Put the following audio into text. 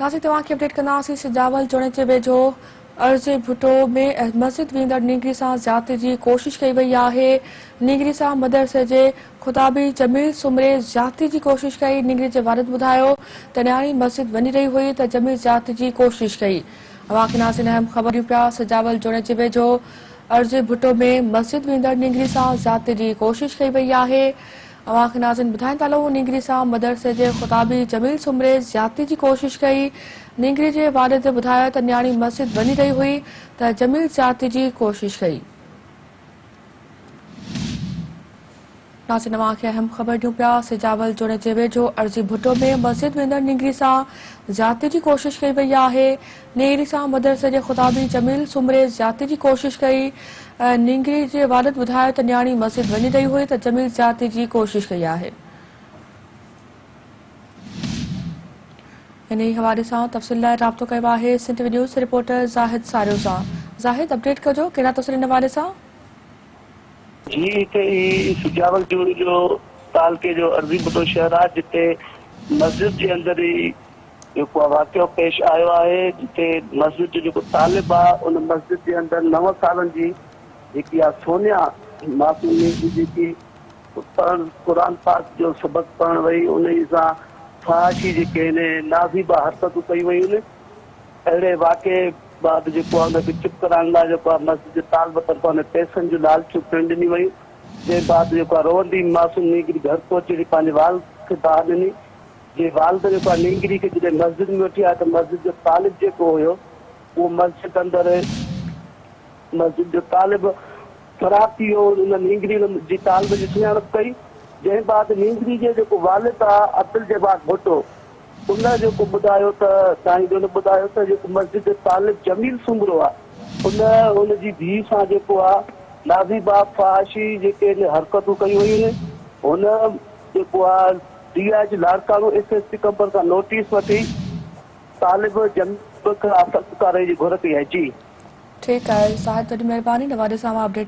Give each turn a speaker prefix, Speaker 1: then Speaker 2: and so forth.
Speaker 1: ناظرين توهان کي اپڊيٽ ڪنداسين سجاول جوڻيجي ويجهو عرضي ڀٽو ۾ مسجد ويندڙ نينگري سان زيادتي جي ڪوشش ڪئي وئي آهي نينگري سان مدرسي جي خطابي جميل سومري زيادتي جي ڪوشش ڪئي نينگري جي والد ٻڌايو ته نياڻي مسجد وڃي رهي هئي ته جميل زيادتي جي ڪوشش ڪئي اوهان کي ناظرين اهم خبر ڏيون پيا سجاول جوڻيجي ويجهو عرضي ڀٽو ۾ مسجد ويندڙ نينگري سان زيادتي جي ڪوشش ڪئي وئي آهي اوهان کي ناظرين ٻڌائين ٿا هلون نينگري سان مدرسي جي خطابي جميل سومري زيادتي جي ڪوشش ڪئي نينگري جي والد ٻڌايو ته نياڻي مسجد وڃي رهي هئي ته جميل زيادتي جي ڪوشش ڪئي. ناظرين اوهان کي اهم خبر ڏيون پيا سجاول جوڻيجي ويجهو عرضي ڀٽو ۾ مسجد ويندڙ نينگري سان زيادتي جي ڪوشش ڪئي وئي آهي نينگري سان مدرسي جي خطابي جميل سومري زيادتي جي ڪوشش ڪئي نينگري جي والد ٻڌايو ته نياڻي مسجد وڃي رهي هئي ته جميل زيادتي جي ڪوشش ڪئي آهي. انهي حوالي سان تفصيل لاء رابطو ڪيو آهي Sindh T V news reporter Zahid Sario سان. زاهد اپڊيٽ ڪجو ڪهڙا تفصيل ان حوالي سان.
Speaker 2: جي هتي هي سجاول جوڻيجو تعلقي جو عرضي ڀٽو شهر آهي جتي مسجد جي اندر ئي جيڪو واقعو پيش آيو آهي جتي مسجد جو جيڪو طالب آ ان مسجد جي اندر نو سالن جي جيڪي آ سونيا معصوم نينگري جيڪي پڙهڻ قرآن پاڪ جو سبق پڙهڻ وئي انهي سان فحاشي جيڪي هن نازيبا حرڪتون ڪيون ويون اهڙي واقعي بعد جيڪو آ ان کي چپ ڪرائڻ لاء جيڪو آ مسجد جي طالب طرفان ان پئسن جون لالچون پڻ ڏنيون ويون جنهن بعد جيڪو آ روئندي معصوم نينگري گهر پهچي پنهنجي والد کي دانهن ڏني جي والد جيڪو آهي نينگري کي جڏهن مسجد ۾ وٺي آيو ته مسجد جو طالب جيڪو هيو اهو مسجد اندر مسجد جو طالب فرار ٿي ويو ان نينگري ان جي طالب جي سڃاڻپ ڪئي جنهن بعد نينگري جي جيڪو والد آ عبدالجبار ڀٽو ان جيڪو ٻڌايو ته سائين جو ان ٻڌايو ته جيڪو مسجد جو طالب جميل سومرو آ ان ان جي ڌيء سان جيڪو آ نازيبا فحاشي جيڪي حرڪتون ڪيون ويون هن جيڪو آ D I G Larkana S S P Qambar کان نوٽيس وٺي طالب جميل خلاف سخت ڪارروائي جي گهر ڪئي آهي جي.
Speaker 1: ٺيڪ آهي زاهد وڏي مهرباني نواري سان اوهان اپڊيٽ.